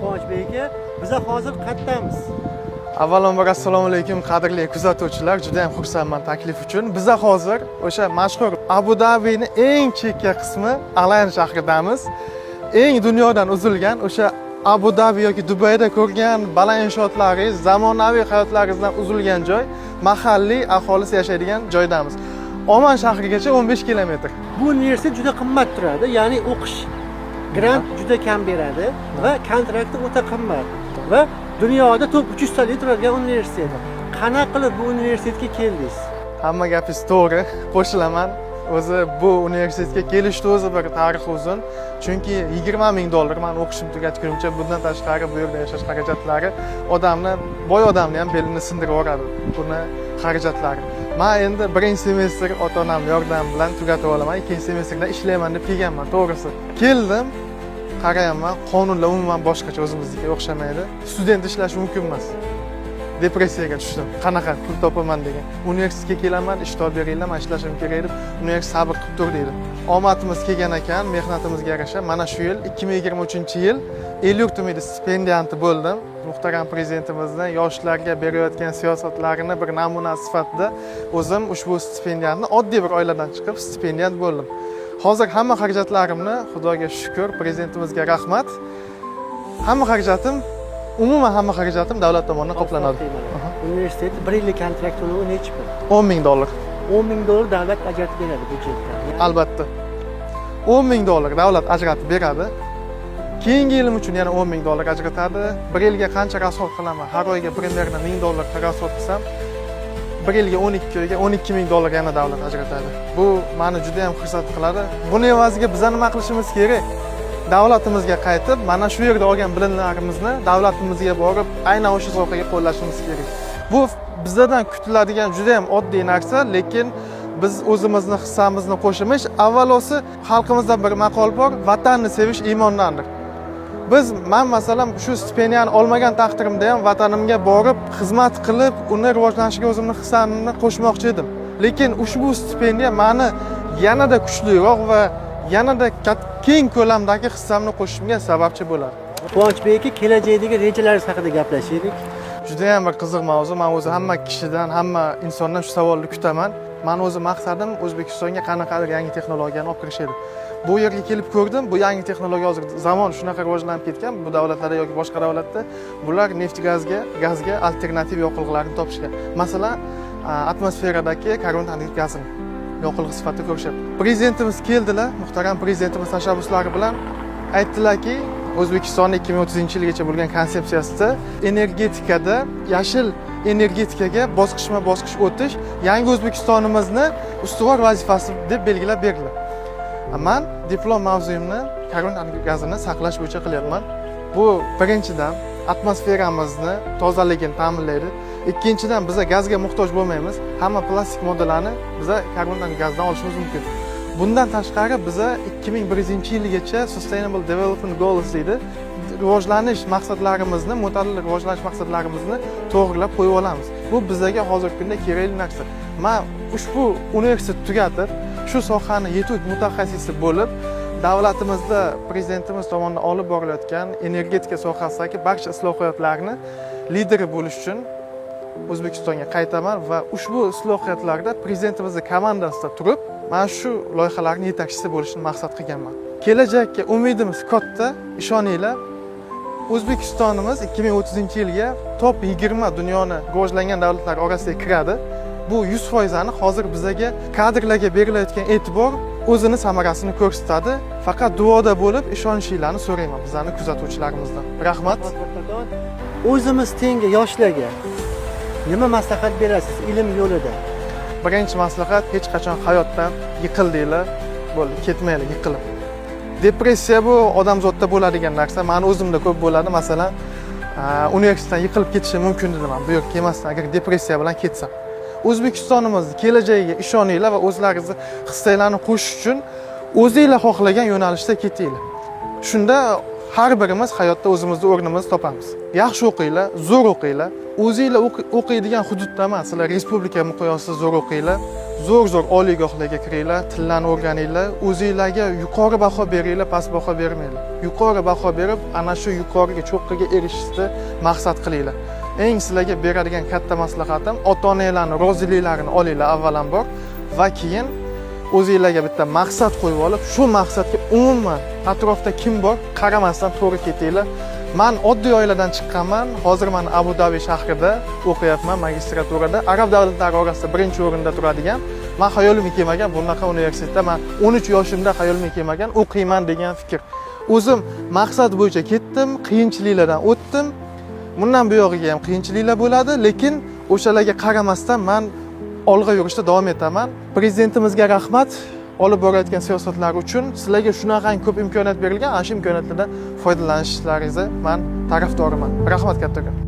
Quvonchbek aka, biza hozir qayerdamiz? Avvalambor, assalomu alaykum, qadrli kuzatuvchilar. Juda ham xursandman taklif uchun. Biza hozir o'sha mashhur Abu Dabini eng chekka qismi, Alayn shahridamiz. Eng dunyodan uzilgan, o'sha Abu Dabi yoki Dubayda ko'rgan baland inshootlaringiz, zamonaviy hayotlaringizdan uzilgan joy, mahalliy aholisi yashaydigan joydamiz. Oman shahrigacha 15 kilometr. Bu universitet juda qimmat turadi, ya'ni o'qish grant juda kam beradi va kontrakti o'ta qimmat va dunyoda top 300 talik turadigan universitet. Qanaqa qilib bu universitetga keldingiz? Hamma gapingiz to'g'ri, qo'shilaman. O'zi bu universitetga kelishni o'zi bir tarix uzun, chunki 20 000 dollar man o'qishim tugatgunimcha. Bundan tashqari, bu yerda yashash xarajatlari odamni, boy odamni ham belini sindirib yuboradi buni xarajatlari. Man endi birinchi semestr ota onam yordami bilan tugatib olaman, ikkinchi semestrda ishlayman deb kelganman. To'g'risi, keldim, qarayapman, qonunlar umuman boshqacha, o'zimiznikiga o'xshamaydi, student ishlashi mumkin emas. Depressiyaga tushdim, qanaqa pul topaman degan. Universitetga kelaman, ish topib beringlar, man ishlashim kerak deb, universitet sabr qilib tur deydi. Omadimiz kelgan ekan, mehnatimizga yarasha mana shu yil, 2023-yil El yurt umidi stipendianti bo'ldim. Muhtaram prezidentimizni yoshlarga berayotgan siyosatlarini bir namunasi sifatida o'zim ushbu stipendiyani, oddiy bir oiladan chiqib stipendiant bo'ldim. Hozir hamma xarajatlarimni, Xudoga shukur, prezidentimizga rahmat, hamma xarajatim, umuman hamma xarajatim davlat tomonidan qoplanadi. Universitet bir yillik kontrakt to'lovi nechi pul? 10 000 dollar. 10 000 dollar davlat ajratib beradi byudjetdan. Albatta, 10 000 dollar davlat ajratib beradi. Keyingi yilim uchun yana 10 000 dollar ajratadi. Bir yilga qancha расход qilaman? Har oyga примерно 1000 dollar расход qilsam, bir yilga, 12 oyga 12 000 dollar yana davlat ajratadi. Bu mani juda yam xursand qiladi. Buni evaziga biza nima qilishimiz kerak? Davlatimizga qaytib, mana shu yerda olgan bilimlarimizni davlatimizga borib, aynan o'sha sohaga qo'llashimiz kerak. Bu bizdan kutiladigan juda yam oddiy narsa, lekin biz o'zimizni hissamizni qo'shimiz. Avvalosi, xalqimizda bir maqol bor: "Vatanni sevish iymondandir". Biz, man masalan, shu stipendiyani olmagan taqdirimda ham vatanimga borib xizmat qilib, uni rivojlanishiga o'zimni hissamni qo'shmoqchi edim. Lekin ushbu stipendiya mani yanada kuchliroq va yanada keng ko'lamdagi hissamni qo'shishimga sababchi bo'ladi. Quvonchbek aka, kelajakdagi rejalaringiz haqida gaplashaylik. Judayam bir qiziq mavzu. Man o'zi hamma kishidan, hamma insondan shu savolni kutaman. Mani o'zi maqsadim O'zbekistonga qanaqadir yangi texnologiyani olib kirish edi. Bu yerga kelib ko'rdim, bu yangi texnologiya, hozir zamon shunaqa rivojlanib ketgan, bu davlatlarda yoki boshqa davlatda bular neft gazga, gazga alternativ yoqilg'ilarni topishgan. Masalan, atmosferadagi karbon angidrid gazini yoqilg'i sifatida ko'rishyapti. Prezidentimiz keldilar, muhtaram prezidentimiz tashabbuslari bilan aytdilarki, O'zbekistonni 2030-yilgacha bo'lgan konsepsiyasida energetikada yashil energetikaga bosqichma bosqich o'tish yangi O'zbekistonimizni ustuvor vazifasi deb belgilab berdilar. Man diplom mavzuyimni karbon angidrid gazini saqlash bo'yicha qilyapman. Bu birinchidan, atmosferamizni tozaligini ta'minlaydi, ikkinchidan, biza gazga muhtoj bo'lmaymiz, hamma plastik moddalarni biza karbon angidrid gazidan olishimiz mumkin. Bundan tashqari, biza 2100-yilgacha Sustainable Development Goals deydi, rivojlanish maqsadlarimizni, mo'tadil rivojlanish maqsadlarimizni to'g'rilab qo'yib olamiz. Bu bizaga hozirgi kunda kerakli narsa. Man ushbu universitet tugatib, shu sohani yetuk mutaxassisi bo'lib, davlatimizda prezidentimiz tomonidan olib borilayotgan energetika sohasidagi barcha islohotlarni lideri bo'lish uchun O'zbekistonga qaytaman va ushbu islohotlarda prezidentimizni komandasida turib, mana shu loyihalarni yetakchisi bo'lishni maqsad qilganman. Kelajakka umidimiz katta, ishoninglar. O'zbekistonimiz 2030-yilga top 20 dunyoni rivojlangan davlatlar orasiga kiradi. Bu 100% aniq. Hozir bizaga kadrlarga berilayotgan e'tibor o'zini samarasini ko'rsatadi. Faqat duoda bo'lib, ishonishinglarni so'rayman bizlarni kuzatuvchilarimizdan. Rahmat. Kattakon. O'zimiz tengi yoshlarga nima maslahat berasiz ilm yo'lida? Birinchi maslahat: hech qachon hayotdan yiqildinglar, bo'ldi, ketmanglar yiqilib. Depressiya bu odamzodda bo'ladigan narsa. Mani o'zimda ko'p bo'ladi. Masalan, universitetdan yiqilib ketishim mumkin dedim man bu yerga kelmasdan, agar depressiya bilan ketsam. O'zbekistonimizni kelajagiga ishoninglar va o'zlaringizni hissanglarni qo'shish uchun o'zinglar xohlagan yo'nalishda ketinglar. Shunda har birimiz hayotda o'zimizni o'rnimizni topamiz. Yaxshi o'qinglar, zo'r o'qinglar. O'zinglar o'qiydigan hududda emas, sizlar respublika miqyosida zo'r o'qinglar. Zo'r zo'r oliygohlarga kiringlar, tillarni o'rganinglar, o'zinglarga yuqori baho beringlar, past baho bermanglar. Yuqori baho berib, ana shu yuqoriga cho'qqiga erishishni maqsad qilinglar. Eng sizlarga beradigan katta maslahatim, ota-onanglarni roziliklarini olinglar avvalambor va keyin o'zinglarga bitta maqsad qo'yib olib, shu maqsadga umuman atrofda kim bor qaramasdan to'g'ri ketinglar. Man oddiy oiladan chiqqanman. Hozir man Abu Dabi shahrida o'qiyapman magistraturada. Arab davlatlari orasida birinchi o'rinda turadigan. Man xayolimga kelmagan bunaqa universitetda, man 13 yoshimda xayolimga kelmagan o'qiyman degan fikr. O'zim maqsad bo'yicha ketdim, qiyinchiliklardan o'tdim. Bundan buyog'iga ham qiyinchiliklar bo'ladi, lekin o'shalarga qaramasdan man olg'a yurishda davom etaman. Prezidentimizga rahmat olib borayotgan siyosatlari uchun. Sizlarga shunaqangi ko'p imkoniyat berilgan, ana shu imkoniyatlardan foydalanishlaringizni man tarafdoriman. Rahmat kattakon.